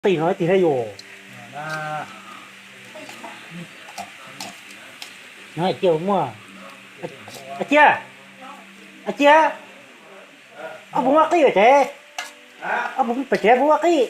Qij no tig thiab yus. No cia muaj. A cia, a cia, ob puas muaj qij pem tsev? Ob puas pem tsev puas muaj qij?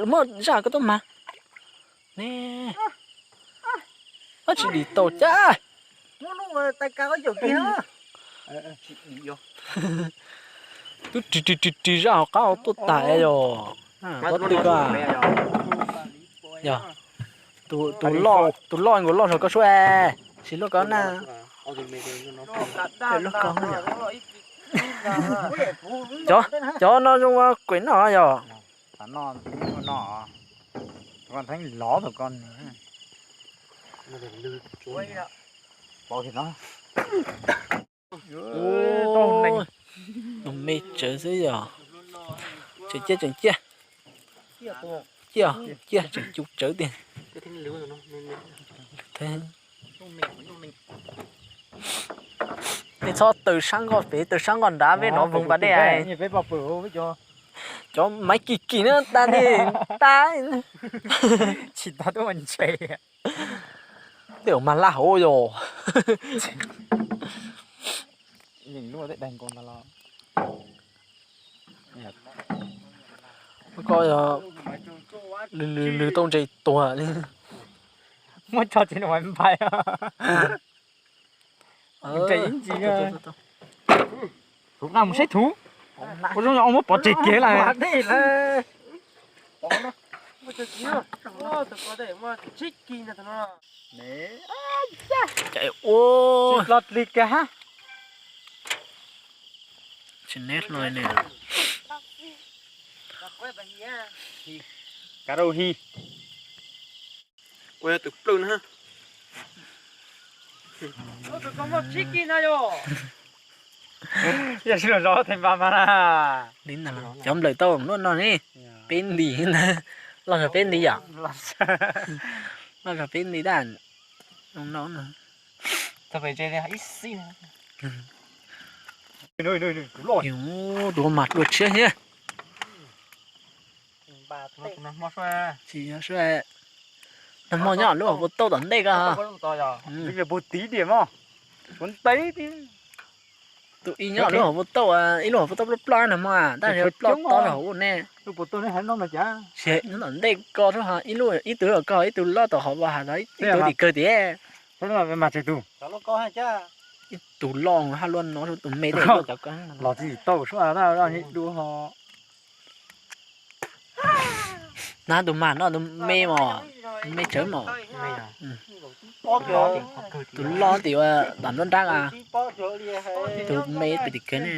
Muaj zaj koj tuaj mas ne. Ab, tsis dim tau cab. Twb ris ris ris ris zaj hauv qab tuaj tas yog. Pob tw ko. Yog tus loj nkaus loj zog koj suab, tsis luaj koj na. Cov no zoo ua kuem noj yog. Tus me tsawv xwb yog. Tseem ciaj tseem ciaj. Ciaj, ciaj tseem cus tsawv tiag. Nej txhob taw sab nqoj pem, taw sab nqoj nrad peb nov voog pas dej. Cov maiv kis kis na tas ne, tas. Tsis tas tub mas ntshe. Tej zaum mas laj hauv yog. Koj yog lwg lwg tau ntses tuag li. Muab tso tsis npais. Ntses ib ntsis. Thuv nqa mus saib thuv. Ua zoo yog muab pov tseg kiag lawm. Cais ua. Tsis neb hlo ne. Kav rau hi. Ua yog tus plawj na. Yog sib los zov theem npas mas na. Li ntawd cov nplawm tau luaj no ne. Peb nti ntag. Loj zog peb nti yom. Loj zog peb nti daj. Zoo no. Ib xib. Tus mas dua tshiab thiab. Tsis yog sua. Nag hmo nyob lub hauv paus tauj tom ntej ko. Puag tiv diam mog. Puag ntej. Tus ib nyob lub hauv paus tauj, ib lub hauv paus tauj ploj ploj nag hmo, tab sis ploj tob rau hauv ua ne. Tsis, nyob tom ntej ko, ib tug ko, ib tug loj tom hauv, ib tug tim kawg tiag. Ib tug loj haj luaj no, tus me los tsis tau sua. Nab tus mas no, tus me mos, tus me tsawv mos. Tus loj tim ua tom nruab nrab a, tus me pem tim kawg ne.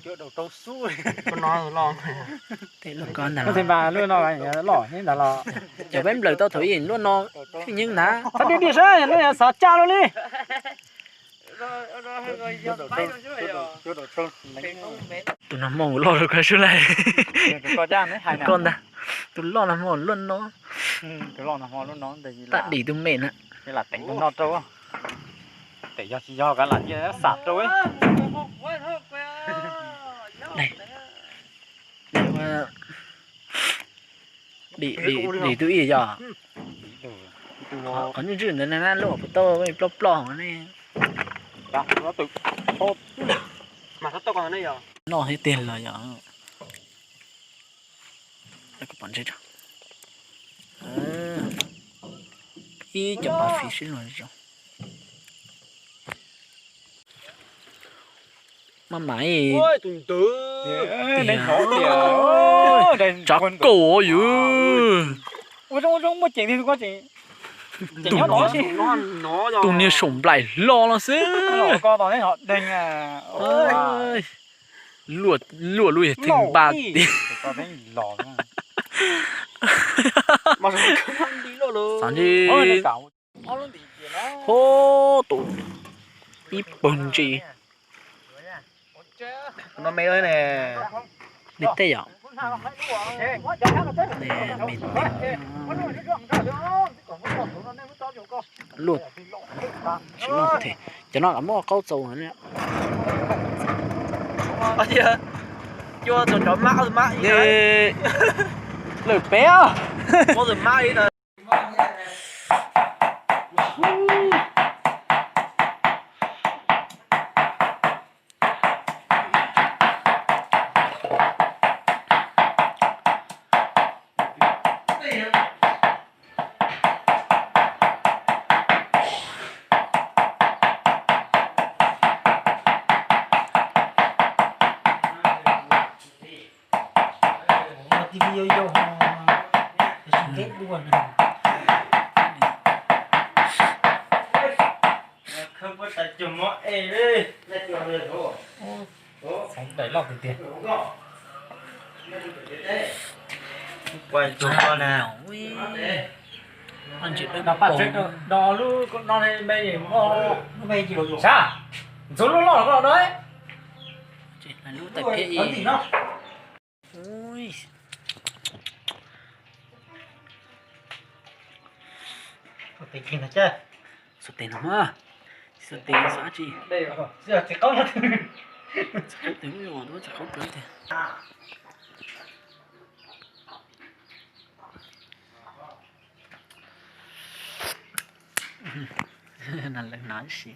Tej loj ko ntag los. Cov peb nplawm tau thaum ub luaj no, nyeeb ntag. Xav caj luaj li. Tus nag hmo loj rau koj sub laim. Koj ntag, tus loj nag hmo luaj no. Tam dim tus me na. Tes yog tsis yog kav lam cia xam rau. Dim, dim tub ib yog. Qhov ntswj ntswj ntawd na, lub hauv paus tauj ploj ploj ne. Noj thiab tiag los yog. Ib co pa fiv sib zoo. Maj mam, tsav kaum yus. Tus niag saum nplaim hlo no xwb. Luaj, luaj lub yog theej npaj tiag. Xav ntshe, ho, tus ib pawg ntse. Me tej yom. Luaj, tsis luaj, cov no lawv muab qaub txaus. Lawm peb os. Txhoov daim loj tiag tiag. Ntxuav lub loj los koj los do. Lub tais phiab ib. Xuas tes no mas, xuas tes xav tsis, tsis qaub, tsis qaub tiag. Na lawv hnav si.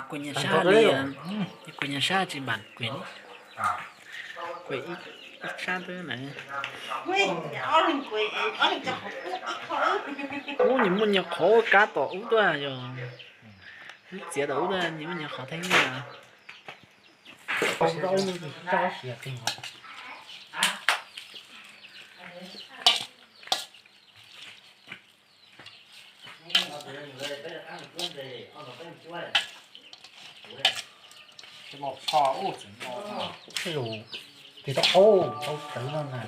Kuv nyas sab li, kuv nyas sab tsis npam kuv, kuv ib sab twb na. Ub, nyias muaj nyias qhov kab tom ub tuaj yog, wb txiav tom ub tuaj nyias muaj nyias qhov theeb na. Tes tau qaub, qaub tawv no na.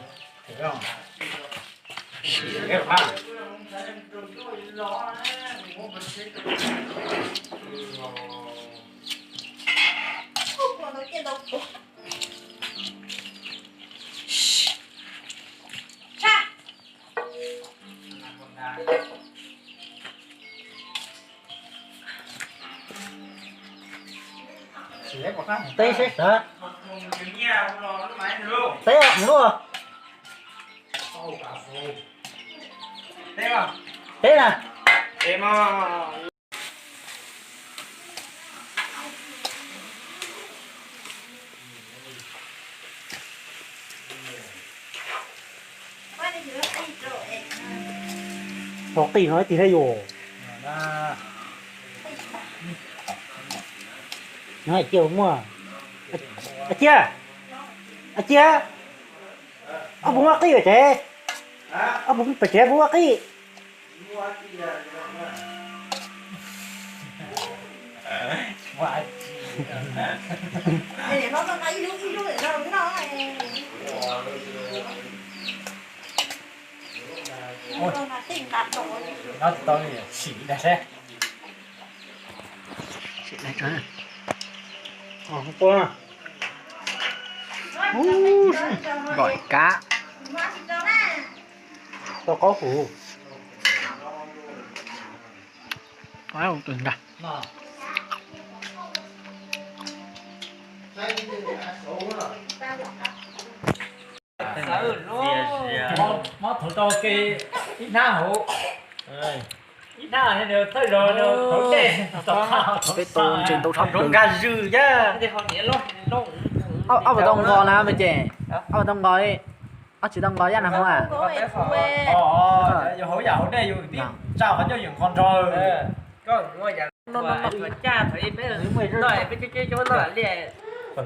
Teb seb sawv. Teb os, mus luaj. Teb na. Tau qij no ib tig thiab yus. No hais tias muaj, a cia, a cia, ob puas muaj qij pem tsev, ob puas pem tsev puas muaj qij. Ua, no tsis tau li, sim dag seb. Nqaim kab. Tau qaub kuv. Tus ntag. Mob thaum rau ke ib hnab hauv, ib hnab thawj zaug rau tej. Peb tau ntses ntau tshaj plaws. Nkag zws thiab. Ob puas tau nqos na me ces? Ob puas tau nqos li? Ob tsis tau nqos yaj na hua. Yog hauv yam hauv dej yus tib tsa qhov ncauj yus nqos nrog. Noj, noj, noj. Caj thaum ib peb noj, peb coob coob coob noj liaj,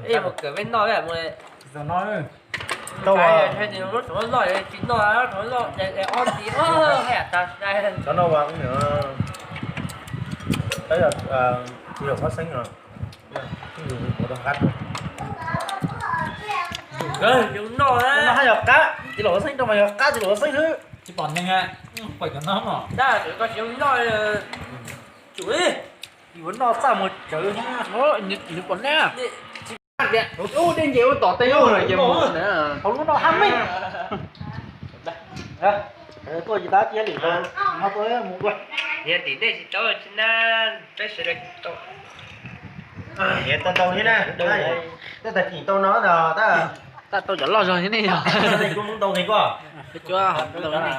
ib mus kawm peb noj mus. Tau, lub thaum loj tsis noj, thaum loj ob txis, haj yam tas sai. Cov no ua, tab yog tsis los xab xeeb no, ua rau qab. Noj haj yog qab, tsis los xab xeeb rau mas yog qab tsis los xab xeeb xwb. Tsis pom neeg, pom cov no. Tab sis koj tsis noj, tsum li. Yuav noj txaj mus tsawv, nws pom neb. Ub, dej nce ua tom tej ub, ces mus hauv lub no haj meej. Tuaj tsis tab cia li, no tuaj mus ua. Yog tim nej tsis tau tsis na, peb sawv daws tsis tau. Tau tau thiab na, tej tag kis tau no ntag, tab tau cov loj zog thiab ne yog. Kuv mus ntau nqi koj. Peb cuab hov ntau ne.